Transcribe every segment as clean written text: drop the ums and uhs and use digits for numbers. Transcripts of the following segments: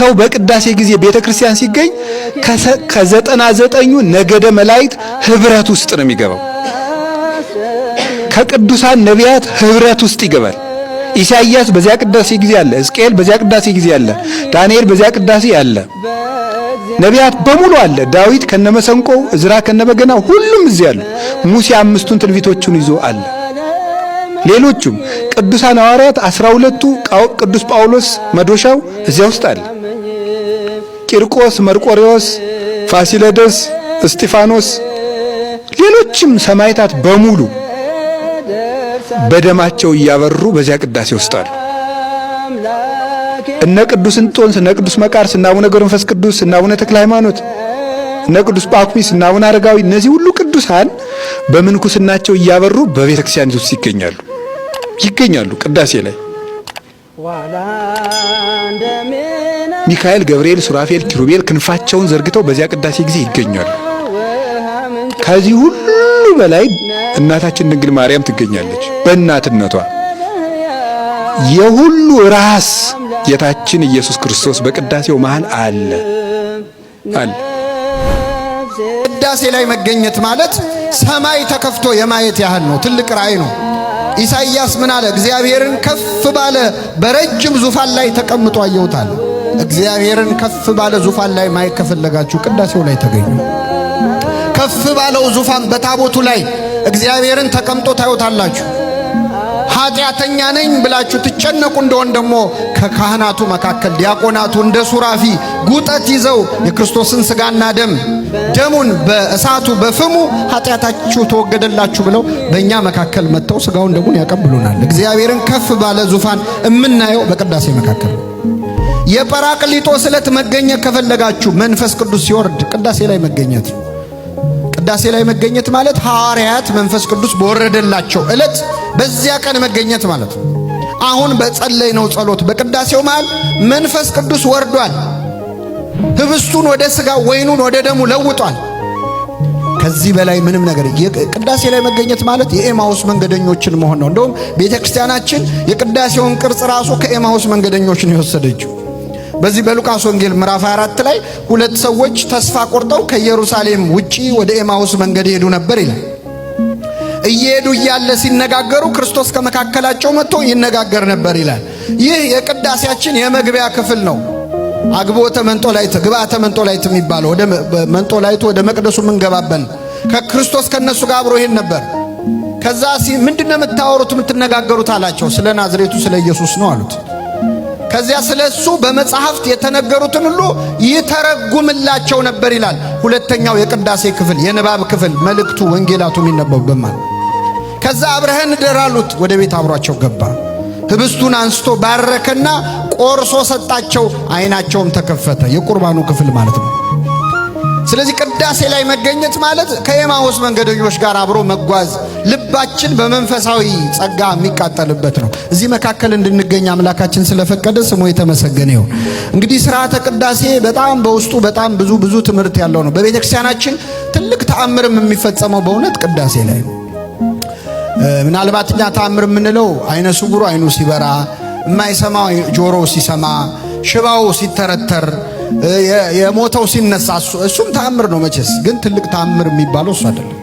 ሰው በቅዳሴ ጊዜ ቤተ ክርስቲያን ሲገኝ ከ99ኙ ነገደ መላእክት ህብረት ውስጥ ነው የሚገባው። ከቅዱሳን ነቢያት ህብረት ውስጥ ይገባል። ኢሳይያስ በዚያ ቅዳሴ ጊዜ አለ። ሕዝቅኤል በዚያ ቅዳሴ ጊዜ አለ። ዳንኤል በዚያ ቅዳሴ አለ። ነቢያት በሙሉ አለ። ዳዊት ከነመሰንቆው፣ እዝራ ከነበገናው ሁሉም እዚህ አሉ። ሙሴ 5ቱን ትንቢቶቹን ይዞ አለ። ሌሎቹም ቅዱሳን ሐዋርያት 12ቱ፣ ቅዱስ ጳውሎስ መዶሻው እዚያ ውስጥ አለ። ቂርቆስ፣ መርቆሬዎስ፣ ፋሲለደስ፣ እስጢፋኖስ፣ ሌሎችም ሰማዕታት በሙሉ በደማቸው እያበሩ በዚያ ቅዳሴ ውስጥ አሉ። እነ ቅዱስ እንጦንስ፣ እነ ቅዱስ መቃርስ፣ እነ አቡነ ገብረ መንፈስ ቅዱስ፣ እነ አቡነ ተክለ ሃይማኖት፣ እነ ቅዱስ ጳኩሚስ፣ እነ አቡነ አረጋዊ፣ እነዚህ ሁሉ ቅዱሳን በምንኩስናቸው እያበሩ በቤተ ክርስቲያን ውስጥ ይገኛሉ ቅዳሴ ላይ። ሚካኤል፣ ገብርኤል፣ ሱራፌል፣ ኪሩቤል ክንፋቸውን ዘርግተው በዚያ ቅዳሴ ጊዜ ይገኛሉ። ከዚህ ሁሉ በላይ እናታችን ድንግል ማርያም ትገኛለች። በእናትነቷ የሁሉ ራስ ጌታችን ኢየሱስ ክርስቶስ በቅዳሴው መሃል አለ አለ። ቅዳሴ ላይ መገኘት ማለት ሰማይ ተከፍቶ የማየት ያህል ነው። ትልቅ ራእይ ነው። ኢሳይያስ ምን አለ? እግዚአብሔርን ከፍ ባለ በረጅም ዙፋን ላይ ተቀምጦ አየሁታል። እግዚአብሔርን ከፍ ባለ ዙፋን ላይ ማየት ከፈለጋችሁ ቅዳሴው ላይ ተገኙ። ከፍ ባለው ዙፋን በታቦቱ ላይ እግዚአብሔርን ተቀምጦ ታዩታላችሁ። ኃጢአተኛ ነኝ ብላችሁ ትጨነቁ እንደሆን ደግሞ ከካህናቱ መካከል ዲያቆናቱ እንደ ሱራፊ ጉጠት ይዘው የክርስቶስን ሥጋና ደም ደሙን በእሳቱ በፍሙ ኃጢአታችሁ ተወገደላችሁ ብለው በእኛ መካከል መጥተው ሥጋውን ደሙን ያቀብሉናል። እግዚአብሔርን ከፍ ባለ ዙፋን እምናየው በቅዳሴ መካከል። የጰራቅሊጦስ ዕለት መገኘት ከፈለጋችሁ መንፈስ ቅዱስ ሲወርድ ቅዳሴ ላይ መገኘት። ቅዳሴ ላይ መገኘት ማለት ሐዋርያት መንፈስ ቅዱስ በወረደላቸው ዕለት በዚያ ቀን መገኘት ማለት ነው። አሁን በጸለይነው ጸሎት በቅዳሴው መሃል መንፈስ ቅዱስ ወርዷል። ህብስቱን ወደ ሥጋ ወይኑን ወደ ደሙ ለውጧል። ከዚህ በላይ ምንም ነገር ቅዳሴ ላይ መገኘት ማለት የኤማሁስ መንገደኞችን መሆን ነው። እንደውም ቤተ ክርስቲያናችን የቅዳሴውን ቅርጽ ራሱ ከኤማሁስ መንገደኞች ነው የወሰደችው። በዚህ በሉቃስ ወንጌል ምዕራፍ 24 ላይ ሁለት ሰዎች ተስፋ ቆርጠው ከኢየሩሳሌም ውጪ ወደ ኤማሁስ መንገድ ይሄዱ ነበር ይላል። እየሄዱ እያለ ሲነጋገሩ ክርስቶስ ከመካከላቸው መጥቶ ይነጋገር ነበር ይላል። ይህ የቅዳሴያችን የመግቢያ ክፍል ነው። አግቦተ መንጦላይት ግብአተ መንጦላይት የሚባለው ወደ መንጦላይቱ ወደ መቅደሱ የምንገባበን ከክርስቶስ ከነሱ ጋር አብሮ ይሄድ ነበር። ከዛ ምንድነው የምታወሩት የምትነጋገሩት አላቸው። ስለ ናዝሬቱ ስለ ኢየሱስ ነው አሉት። ከዚያ ስለ እሱ በመጽሐፍት የተነገሩትን ሁሉ ይተረጉምላቸው ነበር ይላል። ሁለተኛው የቅዳሴ ክፍል የንባብ ክፍል መልእክቱ ወንጌላቱ የሚነበቡበት ማለት። ከዛ አብረህን እደር አሉት። ወደ ቤት አብሯቸው ገባ። ህብስቱን አንስቶ ባረከና ቆርሶ ሰጣቸው። ዓይናቸውም ተከፈተ። የቁርባኑ ክፍል ማለት ነው። ስለዚህ ቅዳሴ ላይ መገኘት ማለት ከኤማሁስ መንገደኞች ጋር አብሮ መጓዝ፣ ልባችን በመንፈሳዊ ጸጋ የሚቃጠልበት ነው። እዚህ መካከል እንድንገኝ አምላካችን ስለፈቀደ ስሙ የተመሰገነ ይሁን። እንግዲህ ስርዓተ ቅዳሴ በጣም በውስጡ በጣም ብዙ ብዙ ትምህርት ያለው ነው። በቤተ ክርስቲያናችን ትልቅ ተአምርም የሚፈጸመው በእውነት ቅዳሴ ላይ ነው። ምናልባት እኛ ተአምር የምንለው አይነ ስውሩ አይኑ ሲበራ፣ የማይሰማው ጆሮ ሲሰማ፣ ሽባው ሲተረተር፣ የሞተው ሲነሳ፣ እሱም ተአምር ነው መቼስ። ግን ትልቅ ተአምር የሚባለው እሱ አይደለም።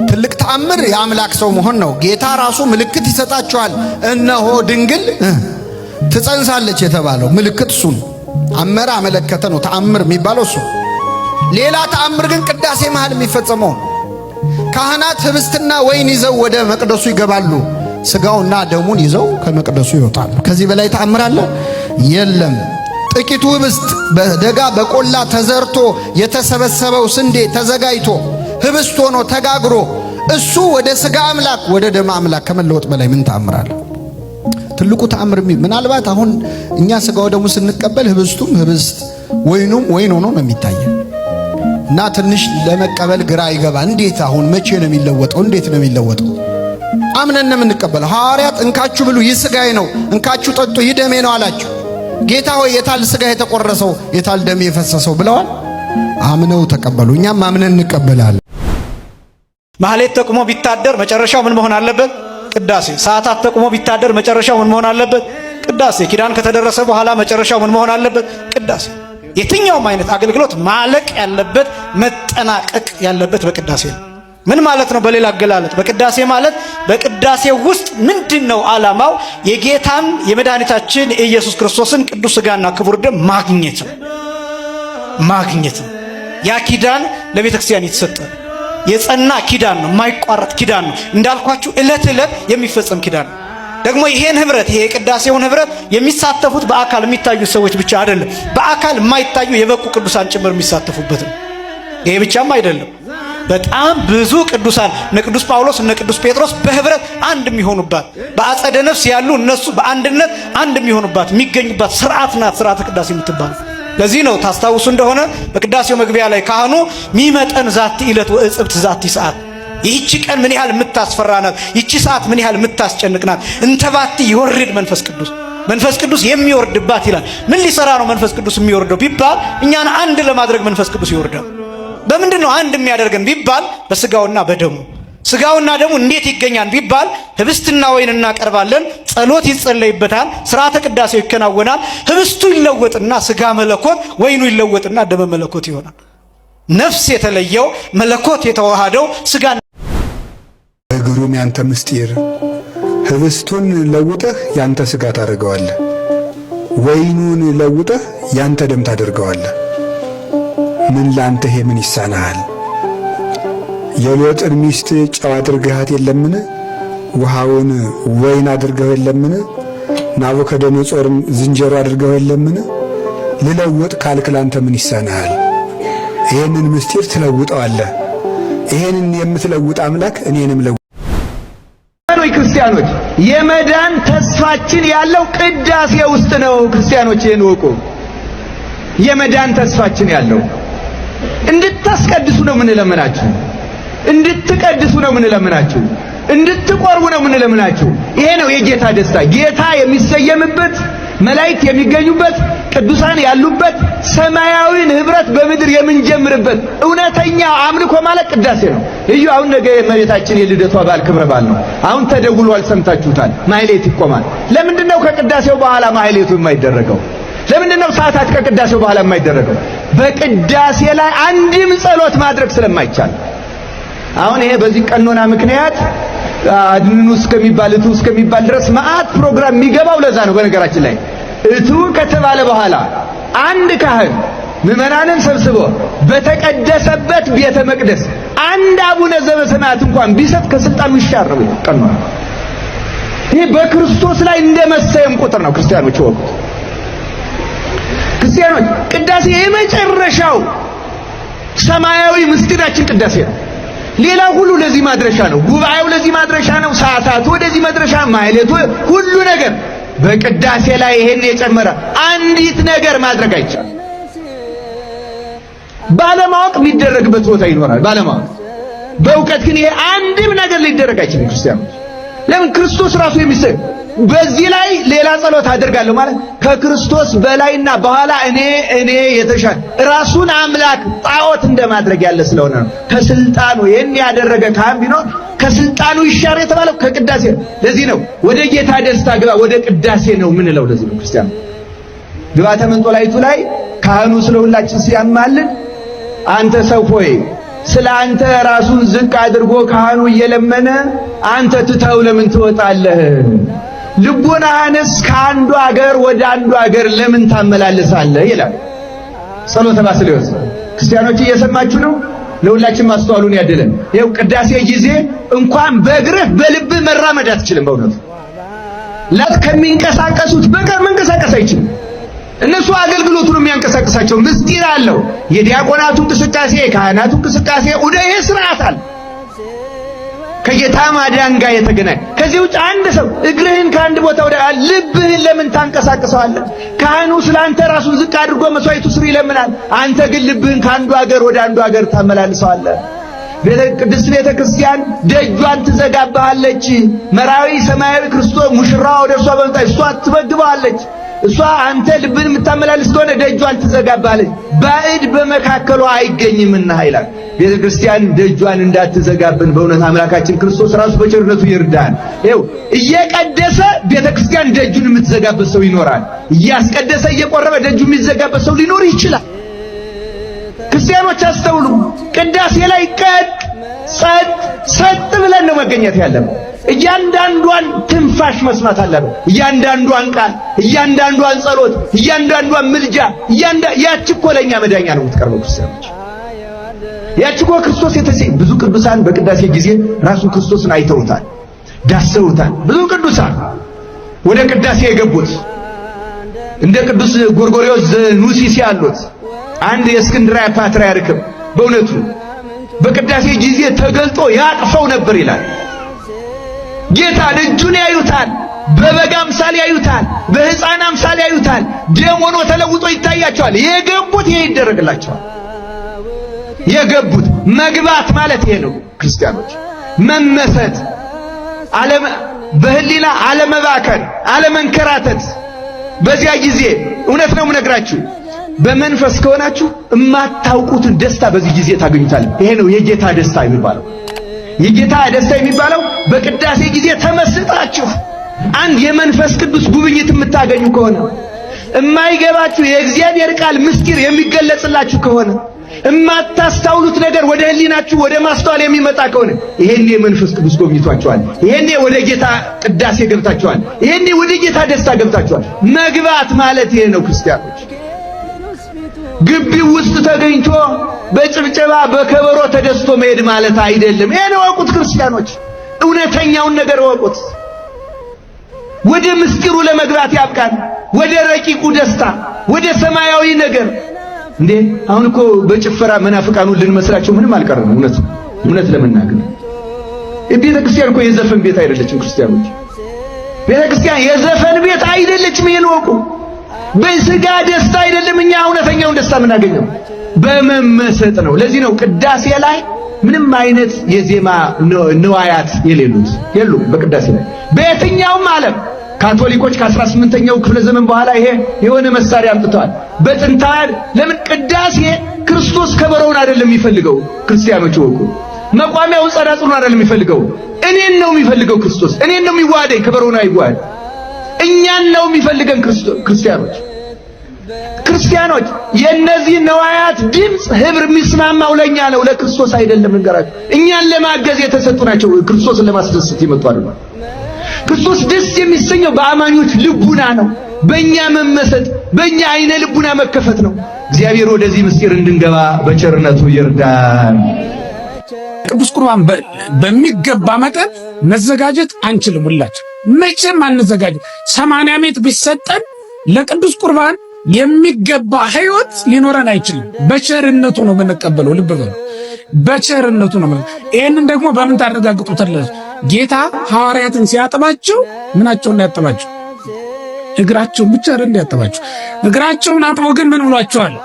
ትልቅ ተአምር የአምላክ ሰው መሆን ነው። ጌታ ራሱ ምልክት ይሰጣቸዋል። እነሆ ድንግል ትጸንሳለች የተባለው ምልክት እሱ ነው። አመረ አመለከተ ነው ተአምር የሚባለው እሱ። ሌላ ተአምር ግን ቅዳሴ መሃል የሚፈጸመው ካህናት ህብስትና ወይን ይዘው ወደ መቅደሱ ይገባሉ። ስጋውና ደሙን ይዘው ከመቅደሱ ይወጣሉ። ከዚህ በላይ ተአምር አለ? የለም። ጥቂቱ ህብስት በደጋ በቆላ ተዘርቶ የተሰበሰበው ስንዴ ተዘጋጅቶ ህብስት ሆኖ ተጋግሮ እሱ ወደ ስጋ አምላክ ወደ ደም አምላክ ከመለወጥ በላይ ምን ተአምር አለ? ትልቁ ተአምር ምናልባት አሁን እኛ ስጋው ደሙ ስንቀበል ህብስቱም ህብስት ወይኑም ወይን ሆኖ ነው የሚታየን እና ትንሽ ለመቀበል ግራ ይገባ። እንዴት አሁን መቼ ነው የሚለወጠው? እንዴት ነው የሚለወጠው? አምነን ነው የምንቀበለው። ሐዋርያት እንካችሁ ብሉ ይህ ስጋዬ ነው፣ እንካችሁ ጠጡ ይህ ደሜ ነው አላቸው። ጌታ ሆይ የታል ስጋ የተቆረሰው የታል ደሜ የፈሰሰው ብለዋል። አምነው ተቀበሉ። እኛም አምነን እንቀበላለን። ማህሌት ተቁሞ ቢታደር መጨረሻው ምን መሆን አለበት? ቅዳሴ። ሰዓታት ተቁሞ ቢታደር መጨረሻው ምን መሆን አለበት? ቅዳሴ። ኪዳን ከተደረሰ በኋላ መጨረሻው ምን መሆን አለበት? ቅዳሴ። የትኛውም አይነት አገልግሎት ማለቅ ያለበት፣ መጠናቀቅ ያለበት በቅዳሴ ነው። ምን ማለት ነው? በሌላ አገላለጥ በቅዳሴ ማለት፣ በቅዳሴ ውስጥ ምንድን ነው ዓላማው? የጌታን የመድኃኒታችን የኢየሱስ ክርስቶስን ቅዱስ ሥጋና ክቡር ደም ማግኘት ነው፣ ማግኘት ነው። ያ ኪዳን ለቤተ ክርስቲያን የተሰጠ የጸና ኪዳን ነው፣ የማይቋረጥ ኪዳን ነው። እንዳልኳችሁ ዕለት ዕለት የሚፈጸም ኪዳን ነው። ደግሞ ይሄን ህብረት፣ ይሄ የቅዳሴውን ህብረት የሚሳተፉት በአካል የሚታዩ ሰዎች ብቻ አይደለም፣ በአካል የማይታዩ የበቁ ቅዱሳን ጭምር የሚሳተፉበት ነው። ይሄ ብቻም አይደለም። በጣም ብዙ ቅዱሳን፣ እነ ቅዱስ ጳውሎስ፣ እነ ቅዱስ ጴጥሮስ በህብረት አንድ የሚሆኑባት፣ በአጸደ ነፍስ ያሉ እነሱ በአንድነት አንድ የሚሆኑባት፣ የሚገኙባት ስርዓት ናት ስርዓተ ቅዳሴ የምትባለው። ለዚህ ነው ታስታውሱ እንደሆነ በቅዳሴው መግቢያ ላይ ካህኑ ሚመጠን ዛቲ ዕለት ወእጽብት ዛቲ ሰዓት፣ ይህቺ ቀን ምን ያህል የምታስፈራ ናት፣ ይህቺ ሰዓት ምን ያህል የምታስጨንቅ ናት፣ እንተባቲ ይወርድ መንፈስ ቅዱስ፣ መንፈስ ቅዱስ የሚወርድባት ይላል። ምን ሊሰራ ነው መንፈስ ቅዱስ የሚወርደው ቢባል እኛን አንድ ለማድረግ መንፈስ ቅዱስ ይወርዳል። በምንድን ነው አንድ የሚያደርገን ቢባል በስጋውና በደሙ። ስጋውና ደሙ እንዴት ይገኛል ቢባል ህብስትና ወይን እናቀርባለን፣ ጸሎት ይጸለይበታል፣ ስርዓተ ቅዳሴው ይከናወናል። ህብስቱ ይለወጥና ስጋ መለኮት፣ ወይኑ ይለወጥና ደመ መለኮት ይሆናል። ነፍስ የተለየው፣ መለኮት የተዋሃደው ስጋ። ግሩም ያንተ ምስጢር፣ ህብስቱን ለውጠህ ያንተ ስጋ ታደርገዋለህ፣ ወይኑን ለውጠህ ያንተ ደም ታደርገዋለህ። ምን ላንተ ይሄ ምን ይሳናሃል? የሎጥን ሚስት ጨው አድርገሃት የለምን? ውሃውን ወይን አድርገው የለምን? ናቡከደነጾርም ዝንጀሮ አድርገው የለምን? ልለውጥ ካልክ ላንተ ምን ይሳናሃል? ይሄንን ምስጢር ትለውጠዋለህ። ይሄንን የምትለውጥ አምላክ እኔንም ለው ክርስቲያኖች፣ የመዳን ተስፋችን ያለው ቅዳሴ ውስጥ ነው። ክርስቲያኖች፣ ይህን እወቁ። የመዳን ተስፋችን ያለው፣ እንድታስቀድሱ ነው የምንለምናችሁ፣ እንድትቀድሱ ነው የምንለምናችሁ፣ እንድትቆርቡ ነው የምንለምናችሁ። ይሄ ነው የጌታ ደስታ። ጌታ የሚሰየምበት፣ መላእክት የሚገኙበት፣ ቅዱሳን ያሉበት፣ ሰማያዊን ህብረት በምድር የምንጀምርበት እውነተኛ አምልኮ ማለት ቅዳሴ ነው። እዩ፣ አሁን ነገ የእመቤታችን የልደቷ በዓል ክብረ በዓል ነው። አሁን ተደውሏል፣ ሰምታችሁታል። ማህሌት ይቆማል። ለምንድን ነው ከቅዳሴው በኋላ ማህሌቱ የማይደረገው? ለምንድን ነው ሰዓታት ከቅዳሴው በኋላ የማይደረገው? በቅዳሴ ላይ አንድም ጸሎት ማድረግ ስለማይቻል። አሁን ይሄ በዚህ ቀኖና ምክንያት አድንኑ እስከሚባል፣ እቱ እስከሚባል ድረስ መዓት ፕሮግራም የሚገባው ለዛ ነው። በነገራችን ላይ እቱ ከተባለ በኋላ አንድ ካህን ምዕመናንን ሰብስቦ በተቀደሰበት ቤተ መቅደስ አንድ አቡነ ዘበሰማያት እንኳን ቢሰጥ ከስልጣኑ ይሻር ነው ቀኖና። ይሄ በክርስቶስ ላይ እንደመሰየም ቁጥር ነው። ክርስቲያኖች፣ ወቁት። ክርስቲያኖች፣ ቅዳሴ የመጨረሻው ሰማያዊ ምስጢራችን ቅዳሴ ነው። ሌላው ሁሉ ለዚህ ማድረሻ ነው። ጉባኤው ለዚህ ማድረሻ ነው። ሰዓታቱ ወደዚህ መድረሻ፣ ማህሌቱ፣ ሁሉ ነገር። በቅዳሴ ላይ ይሄን የጨመረ አንዲት ነገር ማድረግ አይቻልም። ባለማወቅ የሚደረግበት ቦታ ይኖራል። ባለማወቅ። በእውቀት ግን ይሄ አንድም ነገር ሊደረግ አይችልም። ክርስቲያኖች፣ ለምን? ክርስቶስ ራሱ የሚሰ በዚህ ላይ ሌላ ጸሎት አደርጋለሁ ማለት ከክርስቶስ በላይና በኋላ እኔ የተሻለ ራሱን አምላክ ጣዖት እንደማድረግ ያለ ስለሆነ ነው። ከስልጣኑ ይህን ያደረገ ካህን ቢኖር ከስልጣኑ ይሻር የተባለው ከቅዳሴ። ለዚህ ነው ወደ ጌታ ደስታ ግባ፣ ወደ ቅዳሴ ነው የምንለው። ለዚህ ነው፣ ክርስቲያኑ፣ ግባተ መንጦላይቱ ላይ ካህኑ ስለ ሁላችን ሲያማልድ አንተ ሰው ሆይ፣ ስለ አንተ ራሱን ዝቅ አድርጎ ካህኑ እየለመነ አንተ ትተው ለምን ትወጣለህ? ልቡናህንስ ከአንዱ አገር ወደ አንዱ አገር ለምን ታመላልሳለህ? ይላል ጸሎተ ባስልዮስ። ክርስቲያኖች፣ እየሰማችሁ ነው። ለሁላችን ማስተዋሉን ያድለን። ይኸው ቅዳሴ ጊዜ እንኳን በእግርህ በልብህ መራመድ አትችልም። በእውነቱ ላት ከሚንቀሳቀሱት በቀር መንቀሳቀስ አይችልም። እነሱ አገልግሎቱን የሚያንቀሳቅሳቸው ምስጢር አለው። የዲያቆናቱ እንቅስቃሴ፣ የካህናቱ እንቅስቃሴ ወደ ይሄ ስርዓት አለ ከጌታ ማዳን ጋር የተገናኘ። ከዚህ ውጭ አንድ ሰው እግርህን ከአንድ ቦታ ወደ ልብህን ለምን ታንቀሳቅሰዋለህ? ካህኑ ስለ አንተ ራሱን ዝቅ አድርጎ መስዋዕቱ ስር ይለምናል። አንተ ግን ልብህን ከአንዱ አገር ወደ አንዱ አገር ታመላልሰዋለህ። ቅድስት ቤተ ክርስቲያን ደጇን ትዘጋብሃለች። መራዊ ሰማያዊ ክርስቶስ ሙሽራዋ ወደ እርሷ በመጣ እሷ ትመግበዋለች። እሷ አንተ ልብን የምታመላልስ ከሆነ ደጇን ትዘጋብሃለች፣ ባዕድ በመካከሏ አይገኝምና ይላል። ቤተ ክርስቲያን ደጇን እንዳትዘጋብን በእውነት አምላካችን ክርስቶስ ራሱ በቸርነቱ ይርዳን። ይኸው እየቀደሰ ቤተ ክርስቲያን ደጁን የምትዘጋበት ሰው ይኖራል። እያስቀደሰ እየቆረበ ደጁ የሚዘጋበት ሰው ሊኖር ይችላል። ክርስቲያኖች አስተውሉ። ቅዳሴ ላይ ቀጥ ጸጥ ሰጥ ብለን ነው መገኘት ያለብን። እያንዳንዷን ትንፋሽ መስማት አለብን። እያንዳንዷን ቃል፣ እያንዳንዷን ጸሎት፣ እያንዳንዷን ምልጃ፣ ያቺ እኮ ለእኛ መዳኛ ነው የምትቀርበው ክርስቲያኖች። ያቺ እኮ ክርስቶስ ብዙ ቅዱሳን በቅዳሴ ጊዜ ራሱን ክርስቶስን አይተውታል፣ ዳሰውታል። ብዙ ቅዱሳን ወደ ቅዳሴ የገቡት እንደ ቅዱስ ጎርጎርዮስ ዘኑሲስ ያሉት አንድ የእስክንድርያ ፓትርያርክም በእውነቱ በቅዳሴ ጊዜ ተገልጦ ያቅፈው ነበር ይላል። ጌታን እጁን ያዩታል፣ በበግ አምሳል ያዩታል፣ በሕፃን አምሳል ያዩታል። ደም ሆኖ ተለውጦ ይታያቸዋል። የገቡት ይሄ ይደረግላቸዋል። የገቡት መግባት ማለት ይሄ ነው። ክርስቲያኖች መመሰጥ፣ በህሊና አለመባከን፣ አለመንከራተት። በዚያ ጊዜ እውነት ነው የምነግራችሁ፣ በመንፈስ ከሆናችሁ እማታውቁትን ደስታ በዚህ ጊዜ ታገኙታል። ይሄ ነው የጌታ ደስታ የሚባለው። የጌታ ደስታ የሚባለው በቅዳሴ ጊዜ ተመስጣችሁ አንድ የመንፈስ ቅዱስ ጉብኝት የምታገኙ ከሆነ፣ እማይገባችሁ የእግዚአብሔር ቃል ምስጢር የሚገለጽላችሁ ከሆነ፣ እማታስታውሉት ነገር ወደ ህሊናችሁ ወደ ማስተዋል የሚመጣ ከሆነ ይሄኔ መንፈስ ቅዱስ ጎብኝቷችኋል። ይሄኔ ወደ ጌታ ቅዳሴ ገብታችኋል። ይሄኔ ወደ ጌታ ደስታ ገብታችኋል። መግባት ማለት ይሄ ነው ክርስቲያኖች። ግቢው ውስጥ ተገኝቶ በጭብጨባ በከበሮ ተደስቶ መሄድ ማለት አይደለም። ይሄን እወቁት ክርስቲያኖች፣ እውነተኛውን ነገር እወቁት። ወደ ምስጢሩ ለመግባት ያብቃን፣ ወደ ረቂቁ ደስታ፣ ወደ ሰማያዊ ነገር። እንዴ አሁን እኮ በጭፈራ መናፍቃኑን ልንመስላቸው ምንም አልቀረም። እውነት ለመናገር ቤተ ክርስቲያን እኮ የዘፈን ቤት አይደለችም። ክርስቲያኖች፣ ቤተ ክርስቲያን የዘፈን ቤት አይደለችም። ይሄን እወቁ። በስጋ ደስታ አይደለም እኛ እውነተኛውን ደስታ የምናገኘው በመመሰጥ ነው። ለዚህ ነው ቅዳሴ ላይ ምንም አይነት የዜማ ንዋያት የሌሉት የሉም። በቅዳሴ ላይ በየትኛውም ዓለም ካቶሊኮች ከ18ኛው ክፍለ ዘመን በኋላ ይሄ የሆነ መሳሪያ አምጥተዋል። በጥንታውያን ለምን ቅዳሴ ክርስቶስ ከበሮውን አይደለም የሚፈልገው። ክርስቲያኖች ወቁ። መቋሚያውን ጸናጽሉን አይደለም የሚፈልገው፣ እኔን ነው የሚፈልገው ክርስቶስ። እኔን ነው የሚዋደኝ፣ ከበሮውን አይዋሃድ። እኛን ነው የሚፈልገን ክርስቲያኖች። ክርስቲያኖች የነዚህ ነዋያት ድምፅ ህብር የሚስማማው ለኛ ነው፣ ለክርስቶስ አይደለም። እንገራችሁ፣ እኛን ለማገዝ የተሰጡ ናቸው። ክርስቶስን ለማስደሰት የመጡ አይደለም። ክርስቶስ ደስ የሚሰኘው በአማኞች ልቡና ነው፣ በእኛ መመሰጥ፣ በእኛ አይነ ልቡና መከፈት ነው። እግዚአብሔር ወደዚህ ምስጢር እንድንገባ በቸርነቱ ይርዳን። ቅዱስ ቁርባን በሚገባ መጠን መዘጋጀት አንችልም። ሁላችን መቼም አንዘጋጅ። 80 ዓመት ቢሰጠን ለቅዱስ ቁርባን የሚገባ ህይወት ሊኖረን አይችልም። በቸርነቱ ነው የምንቀበለው። ልብ በሉ፣ በቸርነቱ ነው። ይሄንን ደግሞ በምን ታረጋግጡታላችሁ? ጌታ ሐዋርያትን ሲያጥባቸው ምናቸውን ያጠባቸው? እግራቸውን ብቻ አይደል ያጠባቸው። እግራቸውን አጥቦ ግን ምን ብሏቸዋል?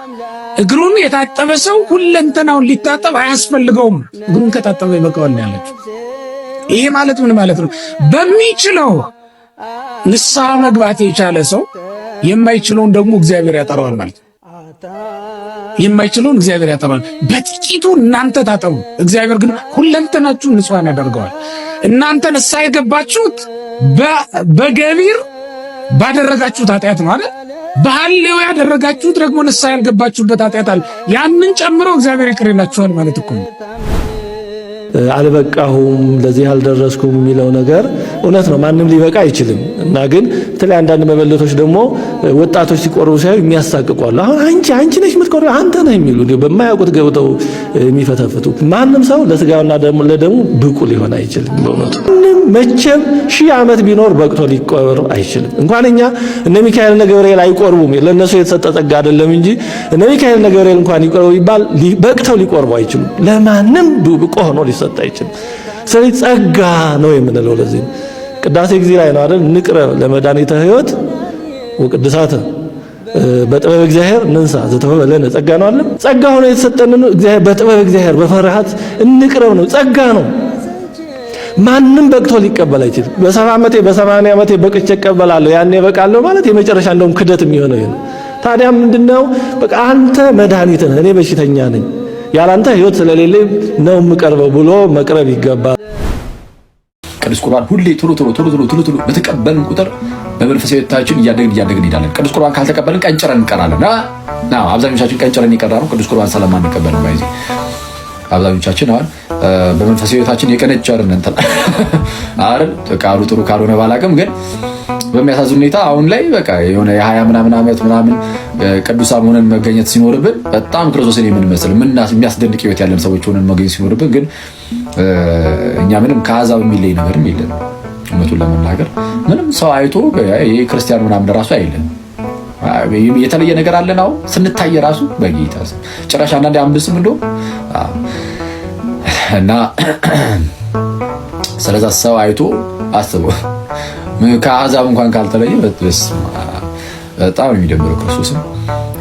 እግሩን የታጠበ ሰው ሁለንተናውን ሊታጠብ አያስፈልገውም፣ እግሩን ከታጠበ ይበቃዋል ያለችው። ይሄ ማለት ምን ማለት ነው? በሚችለው ንስሐ መግባት የቻለ ሰው የማይችለውን ደግሞ እግዚአብሔር ያጠራዋል ማለት ነው። የማይችለውን እግዚአብሔር ያጠራዋል። በጥቂቱ እናንተ ታጠቡ፣ እግዚአብሔር ግን ሁለንተናችሁን ንጹሐን ያደርገዋል። እናንተ ንስሐ የገባችሁት በገቢር ባደረጋችሁት ኃጢአት ነው አይደል? በሐሌው ያደረጋችሁት ደግሞ ንስሐ ያልገባችሁበት ኃጢአት አለ። ያንን ጨምሮ እግዚአብሔር ይቅር ይላችኋል ማለት እኮ ነው። አልበቃሁም፣ ለዚህ አልደረስኩም የሚለው ነገር እውነት ነው። ማንም ሊበቃ አይችልም። እና ግን በተለይ አንዳንድ መበለቶች ደግሞ ወጣቶች ሲቆርቡ ሲያዩ የሚያሳቅቋሉ። አሁን አንቺ ነሽ የምትቆርቢው አንተ ነህ የሚሉ በማያውቁት ገብተው የሚፈተፍቱ። ማንም ሰው ለስጋውና ለደሙ ብቁ ሊሆን አይችልም። በእውነቱ ምንም መቼም ሺህ ዓመት ቢኖር በቅቶ ሊቆርብ አይችልም። እንኳን እኛ እነ ሚካኤልና ገብርኤል አይቆርቡም። ለእነሱ የተሰጠ ጸጋ አይደለም እንጂ እነ ሚካኤልና ገብርኤል እንኳን ይቆርቡ ይባል በቅተው ሊቆርቡ አይችሉም። ለማንም ብቁ ሆኖ ሊሰጥ አይችልም። ስለዚህ ጸጋ ነው የምንለው ለዚህ ነው። ቅዳሴ ጊዜ ላይ ነው አይደል? ንቅረብ ለመድኃኒተ ሕይወት ወቅድሳተ በጥበብ እግዚአብሔር ንንሳ ዘተወሀበ ለነ ጸጋ ነው አይደል? ጸጋ ሆኖ የተሰጠን እግዚአብሔር በጥበብ እግዚአብሔር በፍርሃት እንቅረብ ነው። ጸጋ ነው። ማንም በቅቶ ሊቀበል አይችልም። በ70 ዓመቴ በ80 ዓመቴ በቅቼ እቀበላለሁ ያኔ በቃለሁ ማለት የመጨረሻ እንደውም ክደት የሚሆነው ይሄ ነው። ታዲያ ምንድነው? በቃ አንተ መድኃኒት ነህ፣ እኔ በሽተኛ ነኝ፣ ያላንተ ህይወት ስለሌለኝ ነው የምቀርበው ብሎ መቅረብ ይገባል። ቅዱስ ቁርባን ሁሌ ቶሎ ቶሎ ቶሎ ቶሎ ቶሎ ቶሎ በተቀበልን ቁጥር በመንፈሳዊ ሕይወታችን እያደግን እያደግን እንሄዳለን። ቅዱስ ቁርባን ካልተቀበልን ቀንጭረን እንቀራለን። አብዛኞቻችን ቀንጭረን የቀራነው ቅዱስ ቁርባን ስለማንቀበል ነው። By the way አብዛኞቻችን አሁን በመንፈሳዊ ሕይወታችን የቀነጨርን እንትን አይደል? ቃሉ ጥሩ ካልሆነ ባላቅም ግን በሚያሳዝን ሁኔታ አሁን ላይ በቃ የሆነ የ20 ምናምን ዓመት ምናምን ቅዱሳን ሆነን መገኘት ሲኖርብን፣ በጣም ክርስቶስን የምንመስል የሚያስደንቅ ሕይወት ያለን ሰዎች ሆነን መገኘት ሲኖርብን ግን እኛ ምንም ከአሕዛብ የሚለይ ነገርም የለንም። እውነቱን ለመናገር ምንም ሰው አይቶ ይሄ ክርስቲያን ምናምን ራሱ አይልም። የተለየ ነገር አለን አሁን ስንታይ ራሱ በጌታ ጭራሽ አንዳንዴ አንብስም እንደውም። እና ስለዛ ሰው አይቶ አስበው ከአሕዛብ እንኳን ካልተለየ በጣም የሚደብረው። ክርስቶስም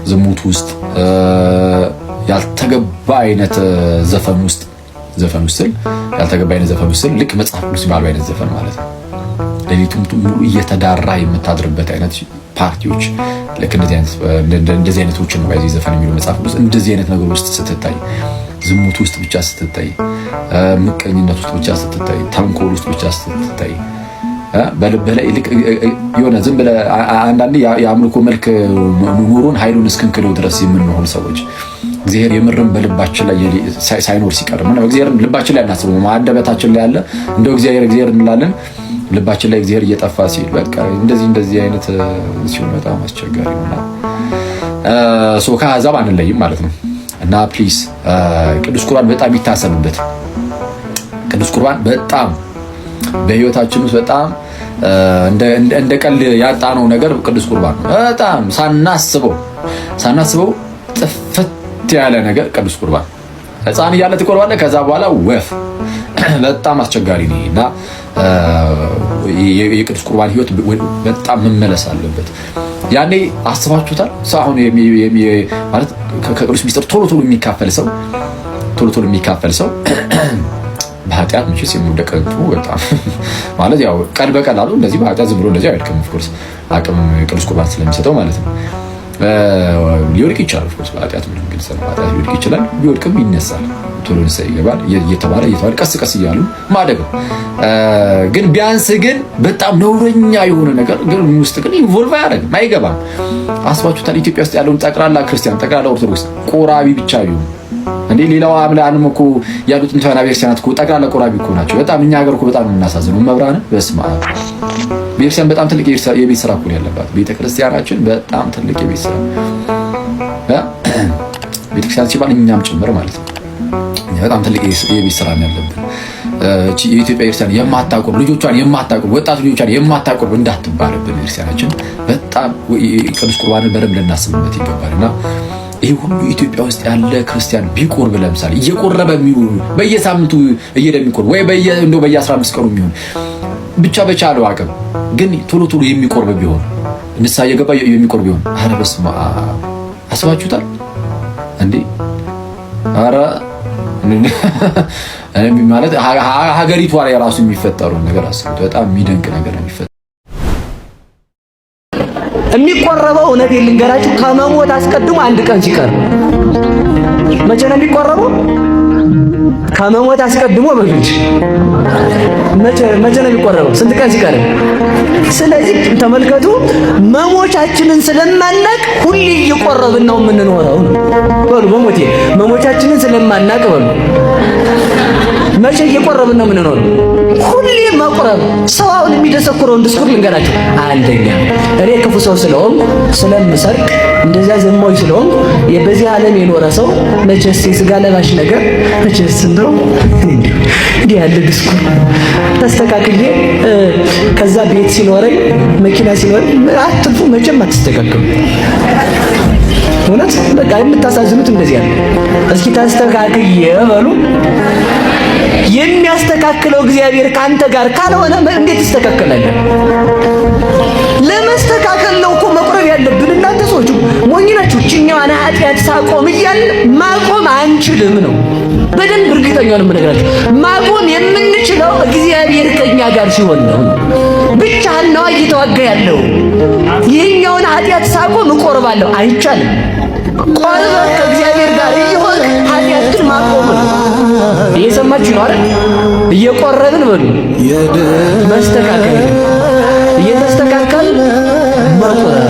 ዝሙት ውስጥ፣ ያልተገባ አይነት ዘፈን ውስጥ፣ ዘፈን ውስጥ ስል ያልተገባ አይነት ዘፈን ውስጥ ስል ልክ መጽሐፍ ቅዱስ ባለው አይነት ዘፈን ማለት ነው። ሌሊቱን ሙሉ እየተዳራ የምታድርበት አይነት ፓርቲዎች፣ ልክ እንደዚህ አይነቶችን ነው ባይዚ ዘፈን የሚለው መጽሐፍ ቅዱስ። እንደዚህ አይነት ነገር ውስጥ ስትታይ፣ ዝሙት ውስጥ ብቻ ስትታይ፣ ምቀኝነት ውስጥ ብቻ ስትታይ፣ ተንኮል ውስጥ ብቻ ስትታይ፣ በልብህ ላይ የሆነ ዝም ብለህ አንዳንዴ የአምልኮ መልክ ኑሮን ኃይሉን እስክንክደው ድረስ የምንሆን ሰዎች፣ እግዚአብሔር የምርም በልባችን ላይ ሳይኖር ሲቀር፣ እግዚአብሔር ልባችን ላይ አናስበውም። አንደበታችን ላይ ያለ እንደው እግዚአብሔር እግዚአብሔር እንላለን። ልባችን ላይ እግዚአብሔር እየጠፋ ሲል በቃ እንደዚህ እንደዚህ አይነት ሲሆን በጣም አስቸጋሪ ነውና so ከአሕዛብ አንለይም ማለት ነው። እና please ቅዱስ ቁርባን በጣም ይታሰብበት። ቅዱስ ቁርባን በጣም በህይወታችን ውስጥ በጣም እንደ ቀልድ ያጣነው ነገር ቅዱስ ቁርባን ነው። በጣም ሳናስበው ሳናስበው ጥፍት ያለ ነገር ቅዱስ ቁርባን። ሕፃን እያለ ትቆርባለህ። ከዛ በኋላ ወፍ። በጣም አስቸጋሪ ነው እና የቅዱስ ቁርባን ህይወት በጣም መመለስ አለበት። ያኔ አስባችሁታል? ሰው አሁን ማለት ከቅዱስ ሚስጥር ቶሎ ቶሎ የሚካፈል ሰው፣ ቶሎ ቶሎ የሚካፈል ሰው በኃጢአት መቼስ የሚወደቅ በጣም ማለት ያው ቀል በቀላሉ እንደዚህ በኃጢአት ዝም ብሎ እንደዚህ አይወድቅም። Of course አቅም ቅዱስ ቁርባን ስለሚሰጠው ማለት ነው። ሊወድቅ ይችላል። Of course በኃጢአት ምንም ግልጽ ነው። በኃጢአት ሊወድቅ ይችላል። ቢወድቅም ይነሳል። ቶሎ ንስሐ ይገባል። እየተባለ እየተባለ ቀስ ቀስ እያሉ ማደግ ነው። ግን ቢያንስ ግን በጣም ነውረኛ የሆነ ነገር ግን ውስጥ ግን involve አያደርግም፣ አይገባም። አስባችሁታል? ኢትዮጵያ ውስጥ ያለውን ጠቅላላ ክርስቲያን፣ ጠቅላላ ኦርቶዶክስ ቆራቢ ብቻ ቢሆን እንዴ፣ ሌላው ዓለም እኮ ያሉት ጥንታውያን ቤተክርስቲያናት እኮ ጠቅላላ ቆራቢ እኮ ናቸው። በጣም እኛ ሀገር እኮ በጣም የምናሳዝነው መብራን በስመ አብ። ቤተክርስቲያን በጣም ትልቅ የቤት ስራ እኮ ነው ያለባት። ቤተክርስቲያናችን በጣም ትልቅ የቤት ስራ፣ ቤተክርስቲያን ሲባል እኛም ጭምር ማለት ነው። በጣም ትልቅ የቤት ስራ ነው ያለብን። የኢትዮጵያ ቤተክርስቲያን የማታቆርብ፣ ልጆቿን የማታቆርብ፣ ወጣት ልጆቿን የማታቆርብ እንዳትባልብን ቤተክርስቲያናችን በጣም ቅዱስ ቁርባንን በደንብ ልናስብበት ይገባል። እና ይህ ሁሉ ኢትዮጵያ ውስጥ ያለ ክርስቲያን ቢቆርብ፣ ለምሳሌ እየቆረበ የሚውሉ፣ በየሳምንቱ እየሄደ የሚቆርብ ወይ እንደው በየ15 ቀኑ የሚሆን፣ ብቻ በቻለው አቅም ግን ቶሎ ቶሎ የሚቆርብ ቢሆን፣ ንስሐ እየገባ የሚቆርብ ቢሆን፣ ኧረ በስመ አብ፣ አስባችሁታል እንዴ? ኧረ ማለት ሀገሪቷ ላይ ራሱ የሚፈጠረውን ነገር አስቡት። በጣም የሚደንቅ ነገር ነው የሚፈጠረው። የሚቆረበው እውነቴን ልንገራችሁ ከመሞት አስቀድሞ አንድ ቀን ሲቀር። መቼ ነው የሚቆረበው? ከመሞት አስቀድሞ በሉት። መቼ መቼ ነው የሚቆረበው? ስንት ቀን ሲቀር? ስለዚህ ተመልከቱ፣ መሞቻችንን ስለማናቅ ሁሌ እየቆረብን ነው የምንኖረው። በሉ በሞቴ መሞቻችንን ስለማናቅ በሉ። መቼ እየቆረብን ነው የምንኖረው? ሁሌ መቁረብ። ሰው አሁን የሚደሰኩረውን ድስኩር ልንገራችሁ። አንደኛ እኔ ክፉ ሰው ስለሆንኩ፣ ስለምሰርቅ፣ እንደዚያ ዘማዊ ስለሆንኩ፣ በዚህ ዓለም የኖረ ሰው መቼስ የስጋ ለባሽ ነገር መቼስ እንደው እንዲህ ያለ ድስኩር ተስተካክዬ ከዛ ቤት ሲኖረኝ፣ መኪና ሲኖረኝ አትልፉ፣ መቼም አትስተካከሉ። እውነት በቃ የምታሳዝኑት እንደዚህ ያለ። እስኪ ተስተካክዬ በሉ። የሚያስተካክለው እግዚአብሔር ካንተ ጋር ካልሆነ እንዴት ትስተካከላለህ? ለመስተካከል ነው እኮ መቁረብ ያለብን። እናንተ ሰዎች ሞኝ ናችሁ። ችኛዋን ኃጢአት ሳቆም እያልን ማቆም አንችልም ነው። በደንብ እርግጠኛ ነው የምነግራችሁ። ማቆም የምንችለው እግዚአብሔር ከኛ ጋር ሲሆን ነው። ብቻህን ነው እየተዋጋ ያለው። ይህኛውን ኃጢአት ሳቆም እቆርባለሁ አይቻልም። ቆርበህ ከእግዚአብሔር ጋር እየሆንክ ኃጢአት ግን ማቆም ነው። እየሰማችሁ ነው አይደል? እየቆረብን በሉ መስተካከል፣ እየተስተካከል መቁረብ።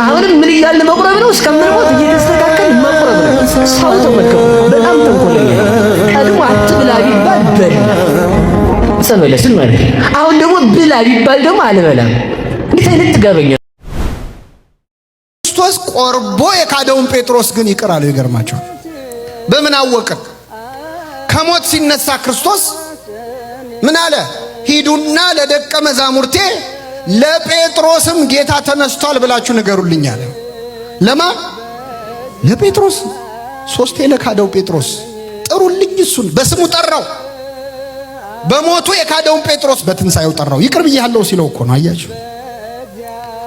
አሁንም ምን እያልን መቁረብ ነው? እስከምንሞት እየተስተካከል መቁረብ ነው። ሰው ተመልከቱ፣ በጣም ተንኮለኛ ነው። ቀድሞ አትብላ ቢባል በላ፣ ዕፀ በለስን ማለት ነው። አሁን ደግሞ ብላ ቢባል ደግሞ አልበላም። እንዴት አይነት ጥጋበኛ! ክርስቶስ ቆርቦ የካደውን ጴጥሮስ ግን ይቅር አለው። ይገርማቸዋል። በምን አወቅን? ከሞት ሲነሳ ክርስቶስ ምን አለ? ሂዱና ለደቀ መዛሙርቴ ለጴጥሮስም ጌታ ተነስቷል ብላችሁ ንገሩልኝ አለ። ለማ? ለጴጥሮስ። ሶስቴ ለካደው ጴጥሮስ ጥሩልኝ፣ እሱን በስሙ ጠራው። በሞቱ የካደውን ጴጥሮስ በትንሣኤው ጠራው። ይቅር ብያለሁ ሲለው እኮ ነው። አያችሁ፣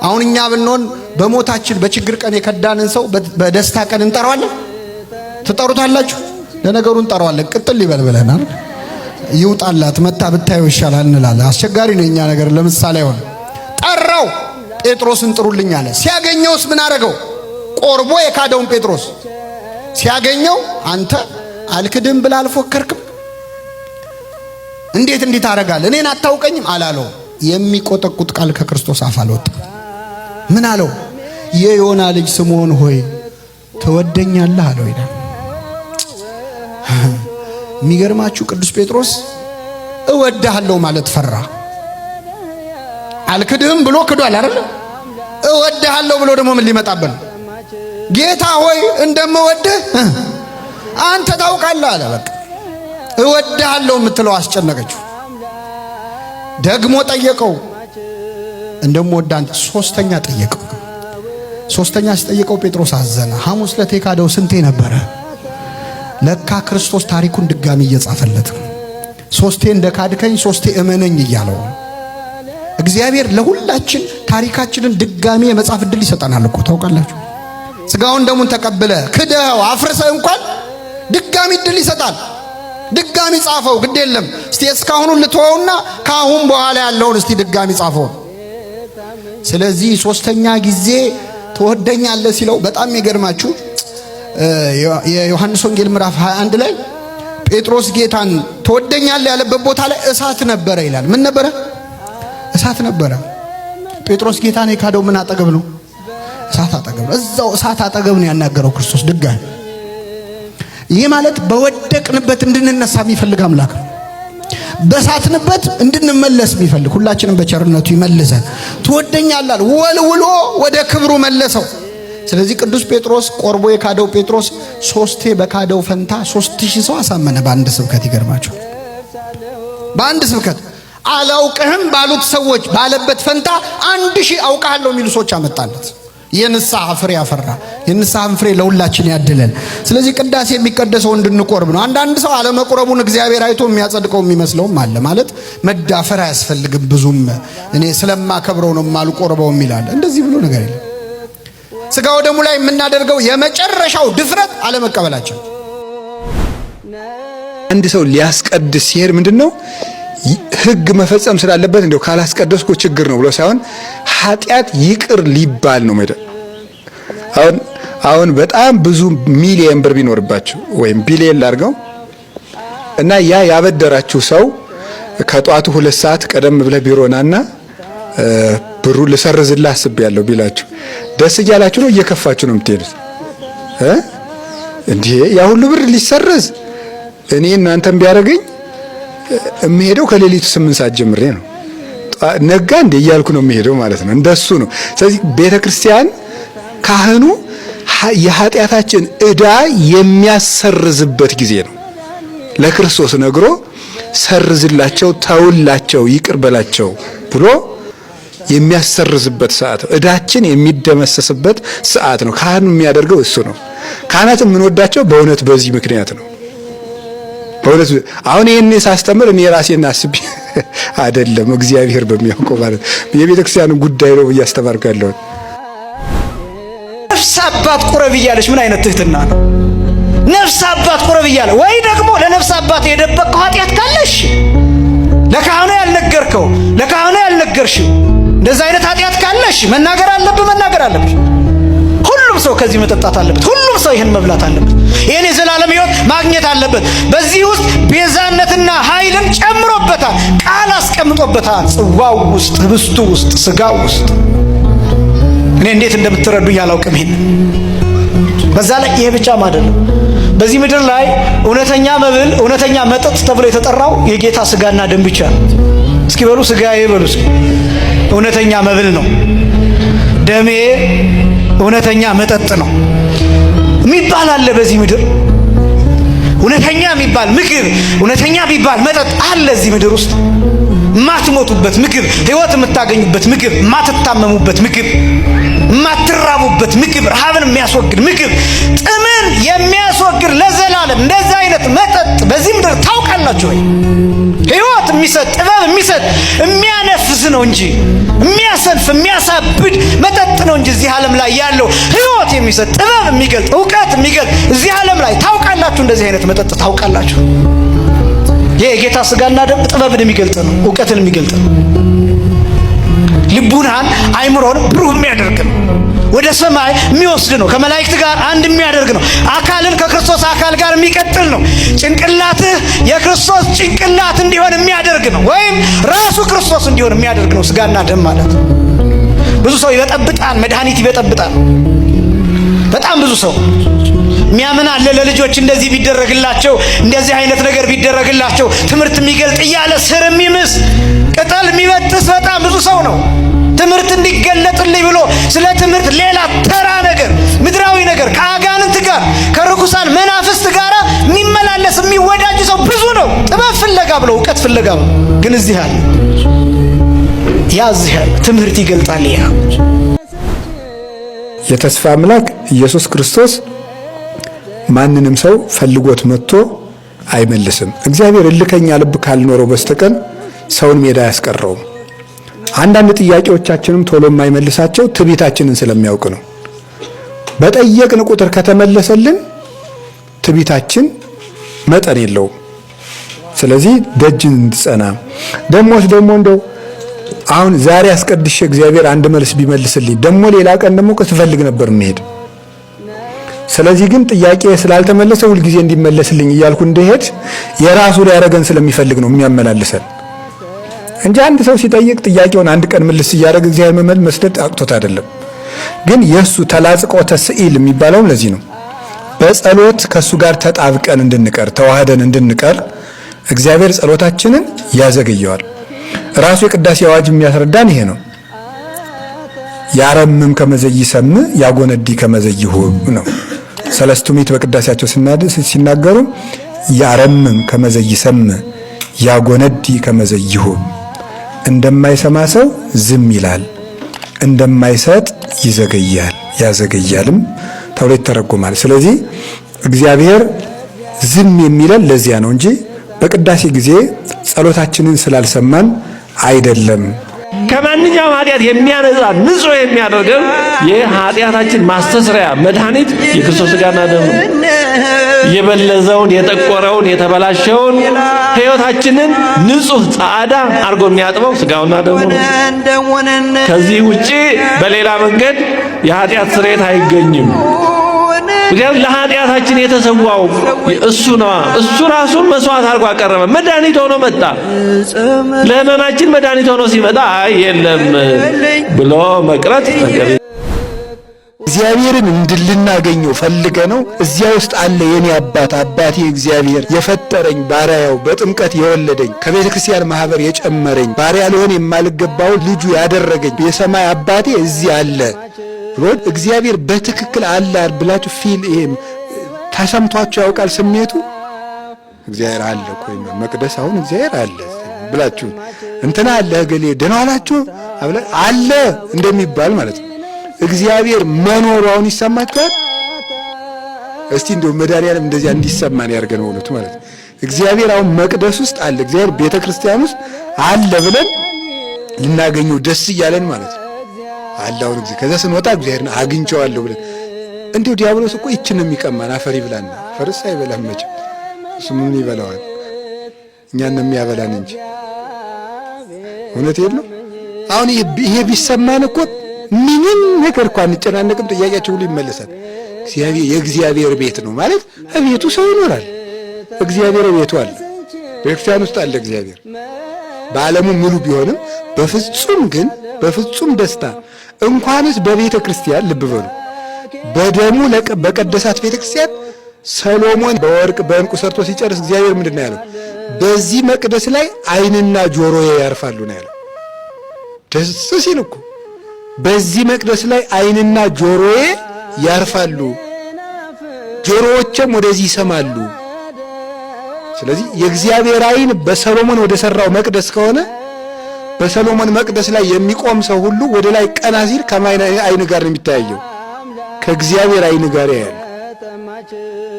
አሁን እኛ ብንሆን በሞታችን በችግር ቀን የከዳንን ሰው በደስታ ቀን እንጠራዋለን? ትጠሩታላችሁ? ለነገሩ እንጠራዋለን። ቅጥል ይበል ብለናል። ይውጣላት መታ ብታየው ይሻላል እንላለን። አስቸጋሪ ነው የኛ ነገር። ለምሳሌ አይሆን። ጠራው፣ ጴጥሮስን ጥሩልኝ አለ። ሲያገኘውስ ምን አደረገው? ቆርቦ የካደውን ጴጥሮስ ሲያገኘው አንተ አልክድም ብለህ አልፎከርክም? እንዴት እንዲህ ታደርጋለህ? እኔን አታውቀኝም አላለው። የሚቆጠቁጥ ቃል ከክርስቶስ አፍ አልወጣም። ምን አለው? የዮና ልጅ ስምዖን ሆይ ትወደኛለህ አለው ይላል። የሚገርማችሁ ቅዱስ ጴጥሮስ እወድሃለሁ ማለት ፈራ። አልክድህም ብሎ ክዷል አይደል? እወድሃለሁ ብሎ ደግሞ ምን ሊመጣብን? ጌታ ሆይ እንደምወድህ አንተ ታውቃለህ አለ። በቃ እወድሃለሁ የምትለው አስጨነቀችው። ደግሞ ጠየቀው፣ እንደምወድህ አንተ። ሶስተኛ ጠየቀው። ሶስተኛ ሲጠይቀው ጴጥሮስ አዘነ። ሐሙስ ዕለት የካደው ስንቴ ነበረ? ለካ ክርስቶስ ታሪኩን ድጋሚ እየጻፈለት ነው። ሶስቴ እንደ ካድከኝ ሶስቴ እመነኝ እያለው እግዚአብሔር ለሁላችን ታሪካችንን ድጋሚ የመጻፍ ዕድል ይሰጠናል እኮ ታውቃላችሁ። ስጋውን ደሙን ተቀብለ ክደው አፍርሰ እንኳን ድጋሚ ዕድል ይሰጣል። ድጋሚ ጻፈው፣ ግድ የለም እስቲ እስካሁኑን ልተወውና ከአሁን በኋላ ያለውን እስቲ ድጋሚ ጻፈው። ስለዚህ ሶስተኛ ጊዜ ትወደኛለህ ሲለው በጣም የሚገርማችሁ የዮሐንስ ወንጌል ምዕራፍ 21 ላይ ጴጥሮስ ጌታን ትወደኛለህ ያለበት ቦታ ላይ እሳት ነበረ ይላል። ምን ነበረ? እሳት ነበረ። ጴጥሮስ ጌታን የካደው ምን አጠገብ ነው? እሳት አጠገብ ነው። እዛው እሳት አጠገብ ነው ያናገረው ክርስቶስ ድጋሚ። ይህ ማለት በወደቅንበት እንድንነሳ የሚፈልግ አምላክ ነው። በሳትንበት እንድንመለስ የሚፈልግ ሁላችንም በቸርነቱ ይመልሰን። ትወደኛለህ ወልውሎ ወደ ክብሩ መለሰው። ስለዚህ ቅዱስ ጴጥሮስ ቆርቦ የካደው ጴጥሮስ ሶስቴ በካደው ፈንታ 3000 ሰው አሳመነ በአንድ ስብከት። ይገርማቸው፣ በአንድ ስብከት አላውቅህም ባሉት ሰዎች ባለበት ፈንታ 1000 አውቅሃለሁ የሚሉ ሰዎች አመጣለት። የንስሐ ፍሬ አፈራ። የንስሐን ፍሬ ለሁላችን ያድለን። ስለዚህ ቅዳሴ የሚቀደሰው እንድንቆርብ ነው። አንዳንድ ሰው አለመቁረቡን እግዚአብሔር አይቶ የሚያጸድቀው የሚመስለውም አለ። ማለት መዳፈር አያስፈልግም ብዙም እኔ ስለማከብረው ነው የማልቆርበው የሚላል። እንደዚህ ብሎ ነገር የለም። ስጋው ደሙ ላይ የምናደርገው የመጨረሻው ድፍረት አለመቀበላችን። አንድ ሰው ሊያስቀድስ ሲሄድ ምንድነው ሕግ መፈጸም ስላለበት እንደው ካላስቀደስኩ ችግር ነው ብሎ ሳይሆን ኃጢአት ይቅር ሊባል ነው። መደ አሁን በጣም ብዙ ሚሊየን ብር ቢኖርባችሁ ወይም ቢሊየን ላድርገው እና ያ ያበደራችሁ ሰው ከጧቱ 2 ሰዓት ቀደም ብለህ ቢሮ ናና ብሩ ልሰርዝልህ አስቤያለሁ ቢላችሁ ደስ እያላችሁ ነው እየከፋችሁ ነው የምትሄዱት? እንዴ ያ ሁሉ ብር ሊሰረዝ እኔ እናንተም ቢያደርገኝ የምሄደው ከሌሊቱ 8 ሰዓት ጀምሬ ነው። ነጋ እንዴ እያልኩ ነው የምሄደው ማለት ነው። እንደሱ ነው። ስለዚህ ቤተክርስቲያን ካህኑ የኃጢአታችን ዕዳ የሚያሰርዝበት ጊዜ ነው። ለክርስቶስ ነግሮ ሰርዝላቸው፣ ተውላቸው፣ ይቅር በላቸው ብሎ የሚያሰርዝበት ሰዓት ነው። ዕዳችን የሚደመሰስበት ሰዓት ነው። ካህኑ የሚያደርገው እሱ ነው። ካህናት የምንወዳቸው በእውነት በዚህ ምክንያት ነው። በእውነት አሁን ይሄን ሳስተምር እኔ ራሴን አስቤ አይደለም፣ እግዚአብሔር በሚያውቀው ማለት የቤተ ክርስቲያኑ ጉዳይ ነው ብዬ አስተማርኩ ያለሁት። ነፍስ አባት ቁረብ እያለች ምን አይነት ትህትና ነው? ነፍስ አባት ቁረብ እያለ ወይ ደግሞ ለነፍስ አባት የደበቅከው ኃጢአት ካለሽ ለካህኑ ያልነገርከው ለካህኑ ያልነገርሽው እንደዛ አይነት ኃጢአት ካለሽ መናገር አለብህ፣ መናገር አለብሽ። ሁሉም ሰው ከዚህ መጠጣት አለበት። ሁሉም ሰው ይህን መብላት አለበት። ይህን የዘላለም ሕይወት ማግኘት አለበት። በዚህ ውስጥ ቤዛነትና ኃይልን ጨምሮበታል። ቃል አስቀምጦበታል። ጽዋው ውስጥ፣ ህብስቱ ውስጥ፣ ስጋው ውስጥ። እኔ እንዴት እንደምትረዱኝ አላውቅም። ይሄን በዛ ላይ ይሄ ብቻም አይደለም። በዚህ ምድር ላይ እውነተኛ መብል እውነተኛ መጠጥ ተብሎ የተጠራው የጌታ ስጋና ደም ብቻ ነው። እስኪ በሉ ስጋዬ በሉ እስኪ። እውነተኛ መብል ነው። ደሜ እውነተኛ መጠጥ ነው የሚባል አለ በዚህ ምድር። እውነተኛ የሚባል ምግብ እውነተኛ የሚባል መጠጥ አለ እዚህ ምድር ውስጥ። የማትሞቱበት ምግብ፣ ሕይወት የምታገኙበት ምግብ፣ የማትታመሙበት ምግብ፣ የማትራቡበት ምግብ፣ ረሃብን የሚያስወግድ ምግብ፣ ጥምን የሚያስወግድ ለዘላለም እንደዚህ አይነት መጠጥ በዚህ ምድር ታውቃላችሁ ወይ? ሕይወት የሚሰጥ ጥበብ የሚሰጥ የሚያነፍስ ነው እንጂ የሚያሰንፍ የሚያሳብድ መጠጥ ነው እንጂ እዚህ ዓለም ላይ ያለው ሕይወት የሚሰጥ ጥበብ የሚገልጥ እውቀት የሚገልጥ እዚህ ዓለም ላይ ታውቃላችሁ? እንደዚህ አይነት መጠጥ ታውቃላችሁ? ይሄ የጌታ ስጋና ደም ጥበብን የሚገልጥ ነው፣ እውቀትን የሚገልጥ ነው። ልቡናን አይምሮን ብሩህ የሚያደርግ ነው። ወደ ሰማይ የሚወስድ ነው። ከመላእክት ጋር አንድ የሚያደርግ ነው። አካልን ከክርስቶስ አካል ጋር የሚቀጥል ነው። ጭንቅላትህ የክርስቶስ ጭንቅላት እንዲሆን የሚያደርግ ነው። ወይም ራሱ ክርስቶስ እንዲሆን የሚያደርግ ነው። ስጋና ደም ማለት ብዙ ሰው ይበጠብጣል፣ መድኃኒት ይበጠብጣል። በጣም ብዙ ሰው የሚያምን አለ። ለልጆች እንደዚህ ቢደረግላቸው እንደዚህ አይነት ነገር ቢደረግላቸው ትምህርት የሚገልጥ እያለ ስር የሚምስ ቅጠል የሚበጥስ በጣም ብዙ ሰው ነው። ትምህርት እንዲገለጥልኝ ብሎ ስለ ትምህርት ሌላ ተራ ነገር ምድራዊ ነገር ከአጋንንት ጋር ከርኩሳን መናፍስት ጋር የሚመላለስ የሚወዳጅ ሰው ብዙ ነው። ጥበብ ፍለጋ ብሎ እውቀት ፍለጋ ብሎ ግን እዚህ አለ፣ ያ እዚህ አለ። ትምህርት ይገልጣል። ያ የተስፋ አምላክ ኢየሱስ ክርስቶስ ማንንም ሰው ፈልጎት መጥቶ አይመልስም። እግዚአብሔር እልከኛ ልብ ካልኖረው በስተቀር ሰውን ሜዳ አያስቀረውም። አንዳንድ ጥያቄዎቻችንም ቶሎ የማይመልሳቸው ትዕቢታችንን ስለሚያውቅ ነው። በጠየቅን ቁጥር ከተመለሰልን ትዕቢታችን መጠን የለውም። ስለዚህ ደጅ እንድጸና ደሞስ ደግሞ እንደው አሁን ዛሬ አስቀድሼ እግዚአብሔር አንድ መልስ ቢመልስልኝ ደግሞ ሌላ ቀን ደግሞ ስፈልግ ነበር የሚሄድ። ስለዚህ ግን ጥያቄ ስላልተመለሰ ሁልጊዜ እንዲመለስልኝ እያልኩ እንደሄድ የራሱ ሊያደርገን ስለሚፈልግ ነው የሚያመላልሰን እንጂ አንድ ሰው ሲጠይቅ ጥያቄውን አንድ ቀን ምልስ እያደረገ እግዚአብሔር መስደድ አቅቶት አይደለም። ግን የእሱ ተላጽቆተ ስኢል የሚባለውም ለዚህ ነው። በጸሎት ከእሱ ጋር ተጣብቀን እንድንቀር ተዋህደን እንድንቀር እግዚአብሔር ጸሎታችንን ያዘገየዋል። ራሱ የቅዳሴ አዋጅ የሚያስረዳን ይሄ ነው። ያረምም ከመዘይሰም ያጎነዲ ከመዘይሁብ ነው። ሰለስቱ ምዕት በቅዳሴያቸው ሲናገሩ ያረምም ከመዘይሰም ያጎነዲ ከመዘይሁብ፣ እንደማይሰማ ሰው ዝም ይላል፣ እንደማይሰጥ ይዘገያል፣ ያዘገያልም ተብሎ ይተረጎማል። ስለዚህ እግዚአብሔር ዝም የሚለን ለዚያ ነው እንጂ በቅዳሴ ጊዜ ጸሎታችንን ስላልሰማን አይደለም። ከማንኛውም ኃጢአት የሚያነጻ ንጹሕ የሚያደርገን የኃጢአታችን ማስተስሪያ መድኃኒት የክርስቶስ ሥጋና ደም ነው። የበለዘውን የጠቆረውን የተበላሸውን ሕይወታችንን ንጹሕ ጻዕዳ አድርጎ የሚያጥበው ሥጋውና ደሙ ነው። ከዚህ ውጪ በሌላ መንገድ የኃጢአት ስርየት አይገኝም። ምክንያቱም ለኃጢአታችን የተሰዋው እሱ ነዋ። እሱ ራሱን መስዋዕት አድርጎ አቀረበ። መድኃኒት ሆኖ መጣ። ለሕመማችን መድኃኒት ሆኖ ሲመጣ አይ የለም ብሎ መቅረት ተገቢ። እግዚአብሔርን እንድልናገኘው ፈልገ ነው። እዚያ ውስጥ አለ የኔ አባት፣ አባቴ እግዚአብሔር የፈጠረኝ ባሪያው በጥምቀት የወለደኝ ከቤተ ክርስቲያን ማህበር የጨመረኝ ባሪያ ልሆን የማልገባውን ልጁ ያደረገኝ የሰማይ አባቴ እዚህ አለ ብሎ እግዚአብሔር በትክክል አለ ብላችሁ ፊል ይሄም ተሰምቷችሁ ያውቃል? ስሜቱ እግዚአብሔር አለ እኮ መቅደስ አሁን እግዚአብሔር አለ ብላችሁ እንትና አለ እገሌ ደህና ዋላችሁ አለ እንደሚባል ማለት ነው። እግዚአብሔር መኖሩ አሁን ይሰማችኋል? እስቲ እንደው መድኃኒዓለም እንደዚያ እንዲሰማን ያደርገን በእውነቱ ማለት ነው። እግዚአብሔር አሁን መቅደስ ውስጥ አለ፣ እግዚአብሔር ቤተክርስቲያን ውስጥ አለ ብለን ልናገኘው ደስ እያለን ማለት ነው። አለ አሁን ከዛ ስንወጣ እግዚአብሔርን አግኝቼዋለሁ ብለን እንዲሁ ዲያብሎስ እኮ ይችን የሚቀማን አፈር ይብላና፣ አፈርስ አይበላም መቼም። እሱ ምን ይበላዋል? እኛን ነው የሚያበላን እንጂ። እውነት ነው። አሁን ይሄ ቢሰማን እኮ ምንም ነገር እኮ አንጨናነቅም። ጥያቄያቸው ሁሉ ይመለሳል። እግዚአብሔር የእግዚአብሔር ቤት ነው ማለት ቤቱ ሰው ይኖራል። እግዚአብሔር ቤቱ አለ፣ ቤተክርስቲያን ውስጥ አለ እግዚአብሔር። በዓለሙ ሙሉ ቢሆንም በፍጹም ግን በፍጹም ደስታ እንኳንስ በቤተ ክርስቲያን፣ ልብ በሉ፣ በደሙ በቀደሳት ቤተ ክርስቲያን ሰሎሞን በወርቅ በዕንቁ ሰርቶ ሲጨርስ እግዚአብሔር ምንድን ነው ያለው? በዚህ መቅደስ ላይ ዓይንና ጆሮዬ ያርፋሉ ነው ያለው። ደስ ሲል እኮ በዚህ መቅደስ ላይ ዓይንና ጆሮዬ ያርፋሉ፣ ጆሮዎቼም ወደዚህ ይሰማሉ። ስለዚህ የእግዚአብሔር ዓይን በሰሎሞን ወደ ሰራው መቅደስ ከሆነ በሰሎሞን መቅደስ ላይ የሚቆም ሰው ሁሉ ወደ ላይ ቀና ሲል ከማን ዓይን ጋር ነው የሚታየው? ከእግዚአብሔር ዓይን ጋር ያያል።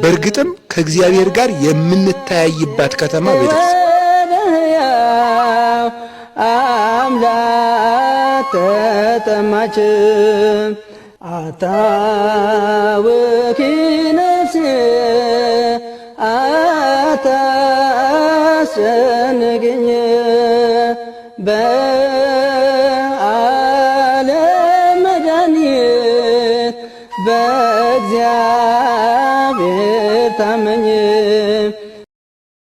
በእርግጥም ከእግዚአብሔር ጋር የምንተያይባት ከተማ ቤተክርስቲያን አምላክ ተጠማች አታውኪ ነፍሴ አታስጨንቅኝ በዓለም መድኃኒት በእግዚአብሔር ታመኝ።